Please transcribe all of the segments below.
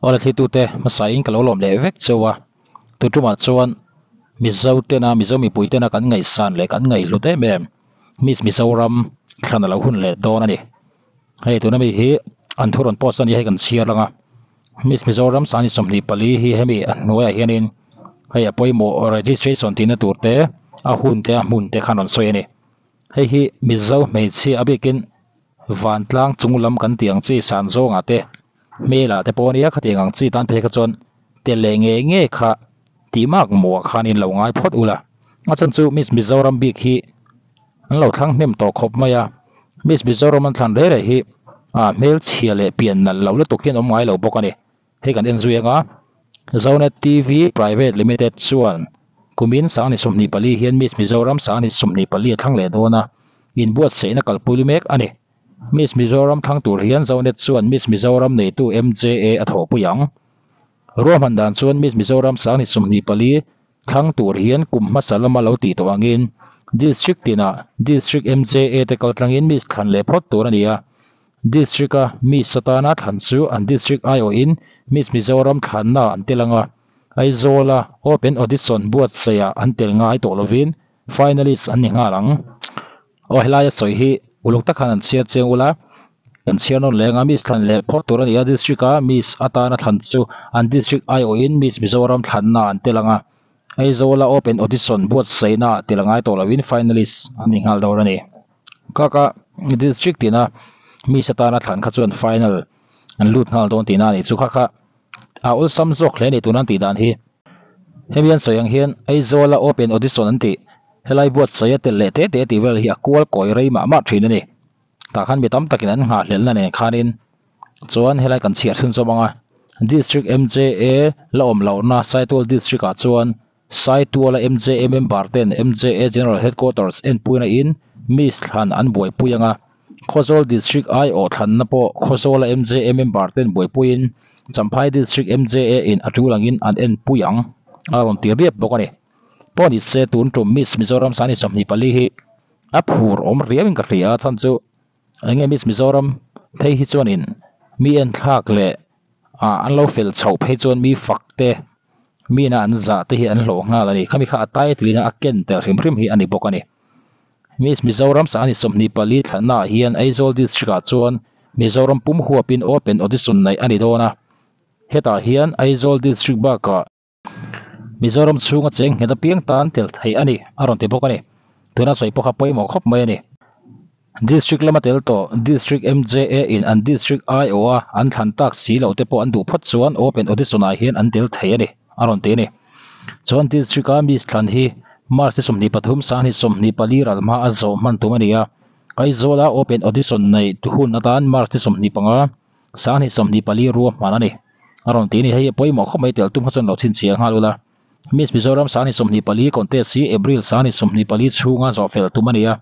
Awle thlitute hmasain ka lo lawm leh vek cheu a, tu tumah chuan Mizo tena Mizo mipui tena kan ngaihsan leh kan ngaihhlut em em Miss Mizoram thlan a lo hun leh dawn a ni. Hei tuna mi hi an thu rawn post a ni a hei kan chhiar lang a, Miss Mizoram sangni 24 hi hemi a hnuaiah hianin hei a pawimawh registration tihna tur te a hun te a hmun te khan rawn sawi a ni. Hei hi Mizo hmeichhia a bikin vantlang chung lam kan tih ang chi san zawngah te hmelah te pawh ania khatiang ang chi tan phei kha chuan tel leh nge nge kha tih mak mawh ah khan in lo ngai phawt ula. A chhan chu Miss Mizoram bik hi an lo thlang hnem tawh khawp mai a, Miss Mizoram an thlan reh reh hi ah hmelchhia leh pian nalh lo lutuk hian awm ngai lo bawk a ni. Hei kan en zui anga Zonet TV Private Limited chuan kumin sangni 24 hian Miss Mizoram sangni 24 a thlang leh dawn a, inbuatsaihna kalpui mek a ni. Miss Mizoram thlang tur hian Zonet chuan Miss Mizoram neitu MJA a thawhpui ang. Ruahman dan chuan Miss Mizoram sangni 24 thlang tur hian kum hmasa lama lo tih tawh angin District tinah District MJA te kaltlangin Miss thlan leh phawt tur a ni a. District a Miss atana thlan chu an District aiawhin Miss Mizoram thlanna an tel ang a, Aizawl a Open Audition buatsaihah an tel ngai tawh lovin Finalist an ni nghal ang. Aw helaia sawi hi uluk tak khan an chhiar chiang ula, kan chhiar nawn leh anga Miss thlan leh phawt tur a ni a, District a Miss atana thlan chu an District aiawhin Miss Mizoram thlanna an tel ang a, Aizawl a Open Audition buatsaihna ah tel ngai tawh lovin Finalist an ni nghal dawn a ni. Kaka district tina mi satana thlan kha chuan final an lut nghal dawn tihna a nih chu kha kha a awlsam zawk hle a ni tuna an tih dan hi. Hemi an sawi ang hian Aizawl a open audition an tih helai buatsaih a tel leh te te tih vel hi a kual kawi rei mah mah thin a ni. Tah khan mi tam takin an nghahhlelhna nen khanin chuan helai kan chhiar chhunzawm ang a district MJA la awm lohna Saitual district ah chuan Saituala MJA member ten MJA General Headquarters enpuina in Miss thlan an buaipui ang a, Khawzawl District aiawh thlanna pawh Khawzawla MJA member ten buaipuiin Champhai District MJA in a tul angin an enpui ang a rawn ti riap bawk a ni. Pawh ni se tun tum Miss Mizoram sangni 24 hi a phur awm riauin ka hria a chhan chu enge Miss Mizoram phei hi chuanin mi enthlak leh ah an lo fel chhoh phei chuan mi fak te mina an zah te hi an hlawh nghal a ni khami kha a title in a ken tel hrim hrim hi a ni bawk a ni Miss Mizoram sangni 24 thlanna ah hian Aizawl district ah chuan Mizoram pum huapin open audition neih a ni dawn a hetah hian Aizawl district bakah Mizoram chhunga cheng nghet apiang tan tel theih a ni a rawn ti bawk a ni tuna sawi pawh kha pawimawh khawp mai a ni. District lama tel tawh District MJA in an District aiawh a an thlan tak si loh te pawh an duh phawt chuan Open Audition ah hian an tel thei a ni a rawn ti a ni. Chuan District a Miss thlan hi March ni 23 sangni 24 ral hma a zawh hman tum a ni a, Aizawl a Open Audition neih hun atan March ni 25 sangni 24 ruahman a ni a rawn ti a ni. Hei hi a pawimawh khawp mai tel tum kha chuan lo chhinchhiah nghal ula. Miss Mizoram sangni 24 contest hi April sangni 24 chhunga zawh fel tum a ni a.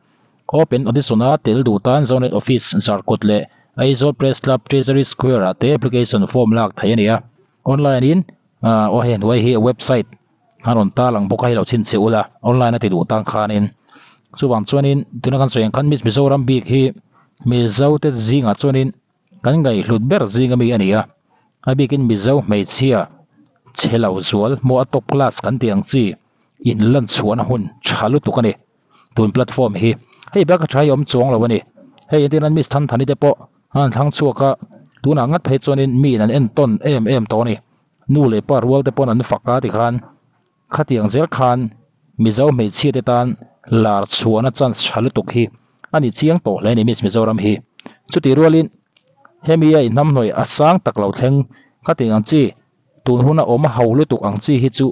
Open Audition a tel duh tan Zonet Office, Zarkawt leh Aizawl Press Club Treasury Square ah te application form lak theih a ni a. Online in aw hei hnuai hi website a rawn tar lang bawk a, hei lo chhinchhiah ula online a ti duh tan khanin. Chuvang chuanin tuna kan sawi ang khan Miss Mizoram bik hi Mizo te zingah chuanin kan ngaihhlut ber zing ami a ni a, a bikin Mizo hmeichhia chhe lo zual hmuh a top class kan tih ang chi in lan chhuahna hun tha lutuk a ni. Tun platform hi hei bak a tha hi awm chuang lo a ni. Hei entir nan Miss Thanthani te pawh an thlang chhuak a, tunah ngat phei chuanin mi in an entawn em em tawh a ni. Nu leh pa rual te pawn an fak a tikhan khatiang zel khan Mizo hmeichhia te tan lar chhuahna chance tha lutuk hi a ni chiang tawh hle a ni Miss Mizoram hi. Chutih rualin hemi a inhnamhnawih a sang tak lo thleng khatiang ang chi tun huna awm a ho lutuk ang chi hi chu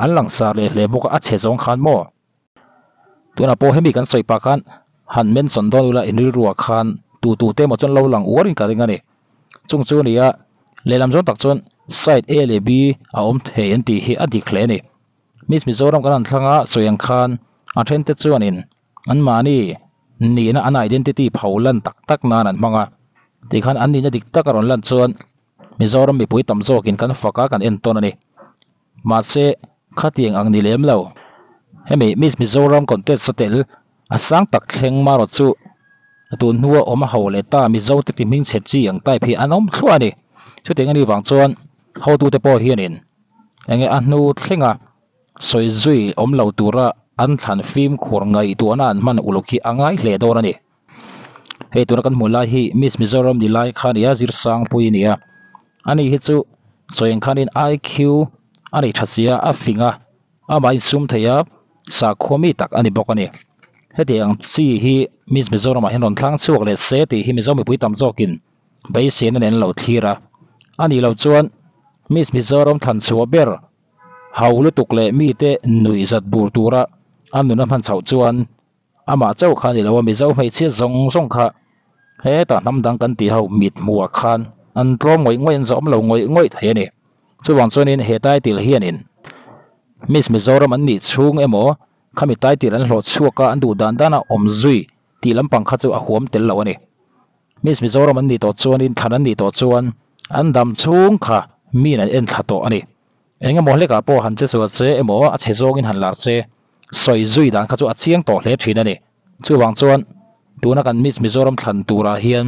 an langsar leh hle bawk a, a chhe zawng khan maw? Tunah pawh hemi kan sawi pah khan han mention dawn ula in rilruah khan tu tu te emaw chuan lo lang uarin ka ring a ni. Chung chu a ni a, lehlam zawng tak chuan side A leh B a awm thei an tih hi a dik hle a ni. Miss Mizoram kan han thlang a, sawi ang khan a then te chuanin anmahni nihna an identity pho lan tak tak nan an hmang a, tikhan an nihna dik tak a rawn lan chuan Mizoram mipui tam zawkin kan fak a, kan entawn a ni. Mahse, khatiang ang ni lem lo. Hemi Miss Mizoram contest a tel a sang tak thleng marawh chu tun hnua awm a ho leh ta Mizo te ti hming chhe chi ang type hi an awm thluah a ni. Chutiang a nih vang chuan Hotute pawh hianin enge a hnu thlenga sawi zui awm lo tura an thlan fimkhur ngaihtuahna an hman uluk hi a ngai hle dawn a ni. Hei tuna kan hmuh lai hi Miss Mizoram ni lai kha a ni a, Zirsangpui a ni a. Ani hi chu sawi ang khanin IQ a nei tha sia, a fing a, amah insum thei a, sakhua mi tak a ni bawk a ni. Hetiang chi hi Miss Mizoramah hian rawn thlang chhuak leh se tih hi Mizo mipui tam zawkin beiseina nen an lo thlir a. A nih loh chuan Miss Mizoram thlan chhuah ber ho lutuk leh mite nuihzat bur tura a nun a hman chhoh chuan Amah chauh kha a ni lo a, Mizo hmeichhia zawng zawng kha hetah hnam dang kan tih ho mit hmuhah khan an tlawm ngawih ngawih, an zawm lo ngawih ngawih thei a ni. Chuvang chuanin he title hianin Miss Mizoram an nih chhung emaw khami title an hlawh chhuak a, an duh dan dana awm zui tih lampang kha chu a huam tel lo a ni. Miss Mizoram an nih tawh chuanin thlan an nih tawh chuan an dam chhung kha miin an en thla tawh a ni. Eng emaw hlekah pawh han che sual che emaw a chhe zawngin han lar che sawi zui dan kha chu a chiang tawh hle thin a ni. Chuvang chuan tuna kan Miss Mizoram thlan turah hian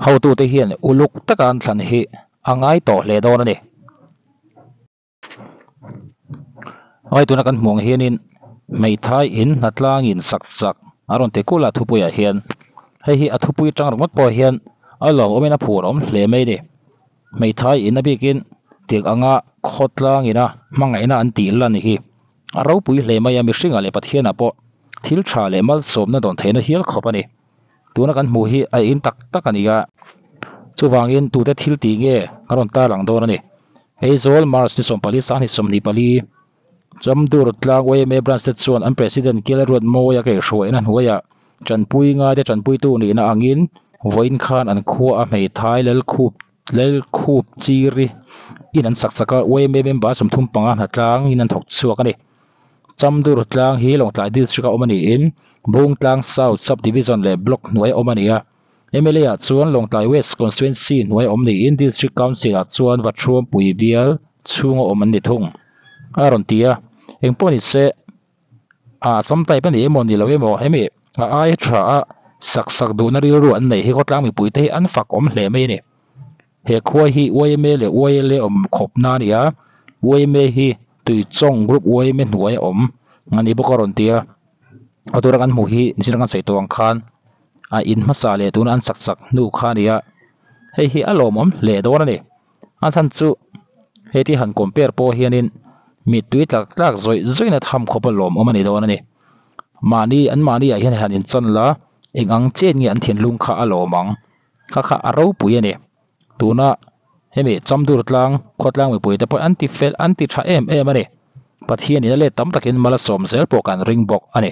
hotute hian uluk taka an thlan hi a ngai tawh hle dawn a ni. Hei tuna kan hmuh ang hianin hmeithai in hnatlangin sak sak a rawn ti kulh a thupuiah hian hei hi a thupui tang ringawt pawh hian a lawmawmin a phur awm hle mai a ni. Hmeithai in a bikin tiang anga khawtlang ina hmangaihna an tih lan hi a ropui hle mai a, mihringah leh Pathianah pawh thil tha leh malsawmna dawn theihna hial khawp a ni. Tuna kan hmuh hi a in tak tak a ni a, chuvangin tute thil tih nge a rawn tarlang dawn a ni. Aizawl March ni 14 24 Chamdur tlang yma branch te chuan an President Kelruat Mawia kaihhruaina hnuaiah tanpui ngaite tanpuitu nihna angin vawiin khan an khua a hmeithai Lalkhup Lalkhup Chiri in an sak chak a, yma member 35 hnatlang in an thawk chhuak a ni. Chamdur tlang hi Lawngtlai District a awm a niin Bungtlang South Sub Division leh Block hnuai a awm a ni a. Mla ah chuan Lawngtlai West Constituency hnuai a awm niin District Council ah chuan Vatruampui bial chhunga awm an ni thung a rawn ti a. Engpawh ni se ah sam type a ni emaw ni lo emaw hemi a ai tha a sak sak duhna rilru an nei hi khawtlang mipui te hi an fak awm hle mai a ni. He khua hi yma leh YLA awm khawp na a ni a, yma hi Tuichawng Group yma hnuai a awm a ni bawk a rawn ti a. A tura kan hmuh hi zir kan sawi tawh ang khan a in hmasa leh tuna an sak sak hnu kha a ni a, hei hi a lawmawm hle dawn a ni. A chhan chu heti han compare pawh hianin mittui tlak tlak zawih zawihna tham khawp a lawmawm a ni dawn a ni. Mahni an mahni ah hian han inchan la eng ang chet nge an thinlung kha a lawm ang kha kha a ropui a ni. Tuna hemi Chamdur tlang khawtlang mipui te pawh an ti fel an ti tha em em a ni. Pathianin a let tam takin mal a sawm zel pawh kan ring bawk a ni.